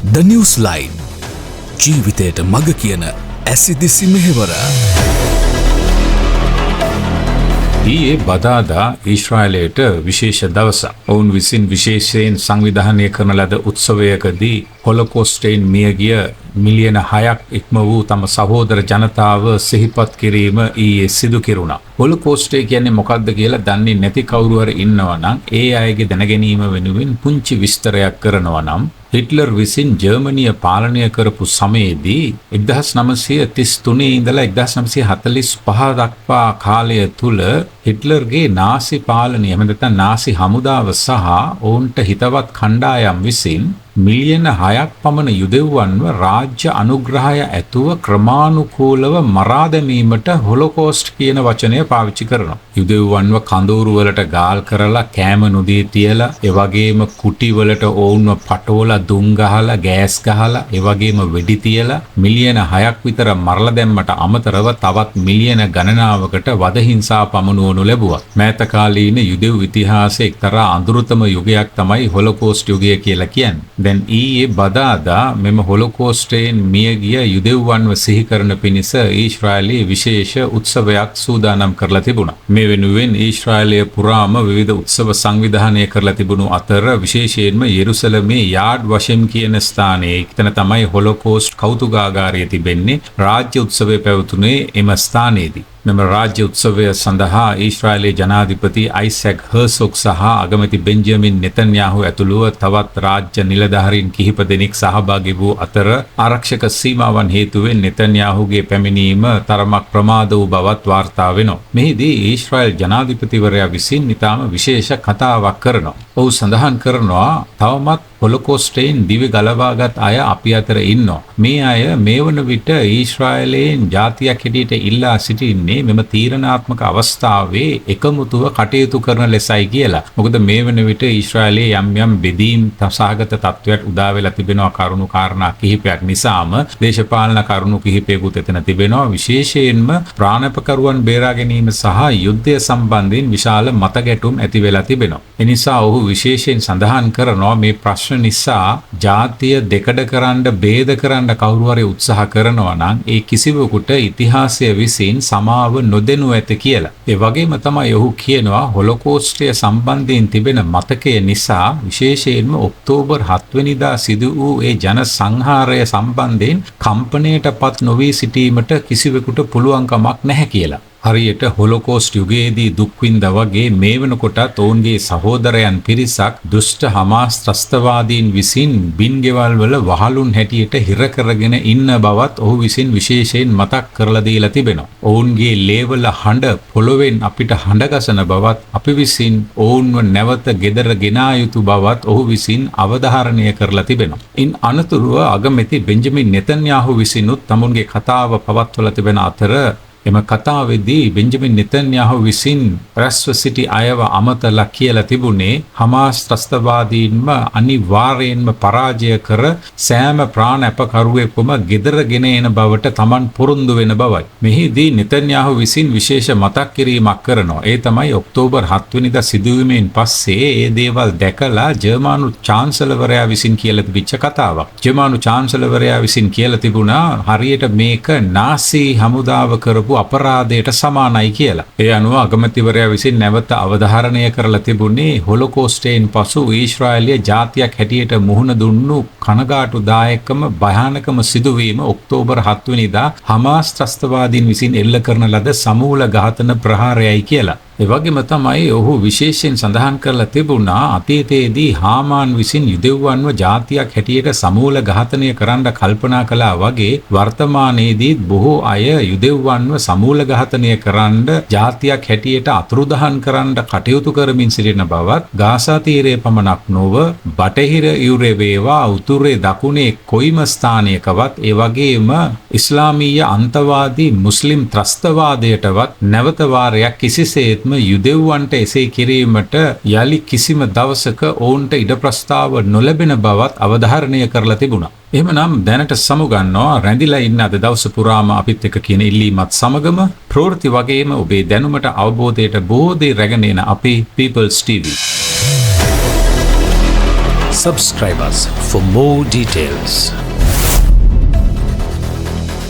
The News Line, ජීවිතයට මඟ කියන ඇසිදිසි මෙහෙවර. ඊයේ බදාදා ඊශ්‍රායලයට විශේෂ දවසක්. ඔවුන් විසින් විශේෂයෙන් සංවිධානය කරන ලද උත්සවයකදී හොලොකෝස්ටයෙන් මියගිය මිලියන 6ක් ඉක්ම වූ තම සහෝදර ජනතාව සිහිපත් කිරීම ඊයේ සිදු කෙරුණා. හොලොකෝස්ටය කියන්නේ මොකක්ද කියලා දන්නේ නැති කවුරු හරි ඉන්නවා නම් ඒ අයගේ දැනගැනීම වෙනුවෙන් පුංචි විස්තරයක් කරනවා නම්, හිට්ලර් විසින් ජර්මනිය පාලනය කරපු සමයේදී 1933 ඉඳලා 1945 දක්වා කාලය තුල හිට්ලර්ගේ නාසි පාලනය, එහෙම නැත්නම් නාසි හමුදාව සහ ඔවුන්ට හිතවත් කණ්ඩායම් විසින් මිලියන 6ක් පමණ යුදෙව්වන්ව රාජ්‍ය අනුග්‍රහය ඇතුව ක්‍රමානුකූලව මරා දැමීමට හොලොකෝස්ට් කියන වචනය පාවිච්චි කරනවා. යුදෙව්වන්ව කඳවුරු වලට ගාල් කරලා කෑම නොදී තියලා, ඒ වගේම කුටි වලට ඔවුන්ව පටවලා දුම් ගහලා ගෑස් ගහලා, ඒ වගේම වෙඩි තියලා මිලියන 6ක් විතර මරලා දැම්මට අමතරව තවත් මිලියන ගණනාවකට වද හිංසා පමුණුවනු ලැබුවා. මෑත කාලීන යුදෙව් ඉතිහාසයේ එක්තරා අඳුරුතම යුගයක් තමයි හොලොකෝස්ට් යුගය කියලා කියන්නේ. දැන් ඊයේ බදාදා මෙම හොලොකෝස්ටයෙන් මියගිය යුදෙව්වන්ව සිහි කරන පිණිස ඊශ්‍රායලයේ විශේෂ උත්සවයක් සූදානම් කරලා තිබුණා. මේ වෙනුවෙන් ඊශ්‍රායලය පුරාම විවිධ උත්සව සංවිධානය කරලා තිබුණු අතර විශේෂයෙන්ම යෙරුසලමේ යාඩ් වෂෙම් කියන ස්ථානයේ, එතන තමයි හොලොකෝස්ට් කෞතුකාගාරය තිබෙන්නේ, රාජ්‍ය උත්සවය පැවතුනේ එම ස්ථානයේදී. මෙම රාජ්‍ය උත්සවය සඳහා ඊශ්‍රායලයේ ජනාධිපති අයිසැක් හර්සොග් සහ අගමැති බෙන්ජමින් නෙතන්යාහු ඇතුළුව තවත් රාජ්‍ය නිලධාරීන් කිහිප දෙනෙක් සහභාගී වූ අතර ආරක්ෂක සීමාවන් හේතුවෙන් නෙතන්යාහුගේ පැමිණීම තරමක් ප්‍රමාද වූ බවත් වාර්තා වෙනවා. මෙහිදී ඊශ්‍රායල් ජනාධිපතිවරයා විසින් ඉතාම විශේෂ කතාවක් කරනවා. ඔහු සඳහන් කරනවා, තවමත් හොලොකෝස්ටයෙන් දිවි ගලවාගත් අය අපි අතර ඉන්නවා. මේ අය මේ වන විට ඊශ්‍රායලයෙන් ජාතියක් හැටියට ඉල්ලා සිටින්නේ මෙම තීරණාත්මක අවස්ථාවේ එකමුතුව කටයුතු කරන ලෙසයි කියලා. මොකද මේ වන විට ඊශ්‍රායලයේ යම් යම් බෙදීම් සහගත තත්ත්වයක් උදා වෙලා තිබෙනවා කරුණු කාරණා කිහිපයක් නිසාම. දේශපාලන කරුණු කිහිපයකුත් එතන තිබෙනවා. විශේෂයෙන්ම ප්‍රාණපකරුවන් බේරා ගැනීම සහ යුද්ධය සම්බන්ධයෙන් විශාල මතගැටුම් ඇති වෙලා තිබෙනවා. එනිසා ඔහු විශේෂයෙන් සඳහන් කරනවා, මේ ප්‍රශ්න නිසා ජාතිය දෙකඩ කරන්න, භේද කරන්න කවුරු හරි උත්සාහ කරනවා නම් ඒ කිසිවෙකුට ඉතිහාසය විසින් සමාව නොදෙනු ඇත කියලා. ඒ වගේම තමයි ඔහු කියනවා, හොලොකෝස්ටය සම්බන්ධයෙන් තිබෙන මතකය නිසා විශේෂයෙන්ම ඔක්තෝබර් 7 වෙනිදා සිදු වූ ඒ ජන සංහාරය සම්බන්ධයෙන් කම්පනයට පත් නොවී සිටීමට කිසිවෙකුට පුළුවන්කමක් නැහැ කියලා. හරියට හොලොකෝස්ට් යුගයේදී දුක් විඳා වගේ මේ වෙනකොටත් ඔවුන්ගේ සහෝදරයන් පිරිසක් දුෂ්ට හමාස් ත්‍රස්තවාදීන් විසින් බින්ගෙවල් වල වහලුන් හැටියට හිර කරගෙන ඉන්න බවත් ඔහු විසින් විශේෂයෙන් මතක් කරලා දීලා තිබෙනවා. ඔවුන්ගේ ලේවල හඬ පොළොවෙන් අපිට හඬ ගසන බවත්, අපි විසින් ඔවුන්ව නැවත ගෙදර ගෙනා යුතු බවත් ඔහු විසින් අවධාරණය කරලා තිබෙනවා. ඉන් අනතුරුව අගමැති බෙන්ජමින් නෙතන්යාහු විසිනුත් තමුන්ගේ කතාව පවත්වලා තිබෙන අතර එම කතාවේදී බෙන්ජමින් නෙතන්යාහු විසින් රැස්ව සිටි අයව අමතලා කියලා තිබුණේ හමාස් ත්‍රස්තවාදීන්ම අනිවාර්යයෙන්ම පරාජය කර සෑම ප්‍රාණ අපකරුවෙකුම ගෙදර ගෙන එන බවට තමන් පොරොන්දු වෙන බවයි. මෙහිදී නෙතන්යාහු විසින් විශේෂ මතක් කිරීමක් කරනවා. ඒ තමයි ඔක්තෝබර් 7 වෙනිදා සිදුවීමෙන් පස්සේ ඒ දේවල් දැකලා ජර්මානු චාන්සලර්වරයා විසින් කියලා තිබිච්ච කතාවක්. ජර්මානු චාන්සලර්වරයා විසින් කියලා තිබුණා හරියට මේක නාසි හමුදාව කරපු අපරාධයට සමානයි කියලා. ඒ අනුව අගමැතිවරයා විසින් නැවත අවධාරණය කරලා තිබුණේ හොලොකෝස්ටයෙන් පසු ඊශ්‍රායලය ජාතියක් හැටියට මුහුණ දුන්නු කනගාටුදායකම භයානකම සිදුවීම ඔක්තෝබර් 7 වෙනිදා හමාස් ත්‍රස්තවාදීන් විසින් එල්ල කරන ලද සමූල ඝාතන ප්‍රහාරයයි කියලා. ඒ වගේම තමයි ඔහු විශේෂයෙන් සඳහන් කරලා තිබුණා, අතීතයේදී හාමාන් විසින් යුදෙව්වන්ව ජාතියක් හැටියට සමූල ඝාතනය කරන්න කල්පනා කළා වගේ වර්තමානයේදී බොහෝ අය යුදෙව්වන්ව සමූල ඝාතනය කරන්න, ජාතියක් හැටියට අතුරුදහන් කරන්න කටයුතු කරමින් සිටින බවත්, ගාසා තීරයේ පමණක් නොව බටහිර යුරේ වේවා උතුරේ දකුණේ කොයිම ස්ථානයකවත්, ඒ වගේම ඉස්ලාමීය අන්තවාදී මුස්ලිම් ත්‍රස්තවාදයටවත් නැවත වාරයක් කිසිසේත්ම යුදෙව්වන්ට එසේ කිරීමට යලි කිසිම දවසක ඔවුන්ට ඉඩ ප්‍රස්තාව නොලැබෙන බවත් අවධාරණය කරලා තිබුණා. එහෙමනම් දැනට සමුගන්නවා. රැඳිලා ඉන්න අද දවස පුරාම අපිත් එක්ක කියන ඉල්ලීමත් සමගම ප්‍රවෘත්ති වගේම ඔබේ දැනුමට අවබෝධයට බොහෝ දේ රැගෙන එන අපේ People's TV. Subscribe us for more details.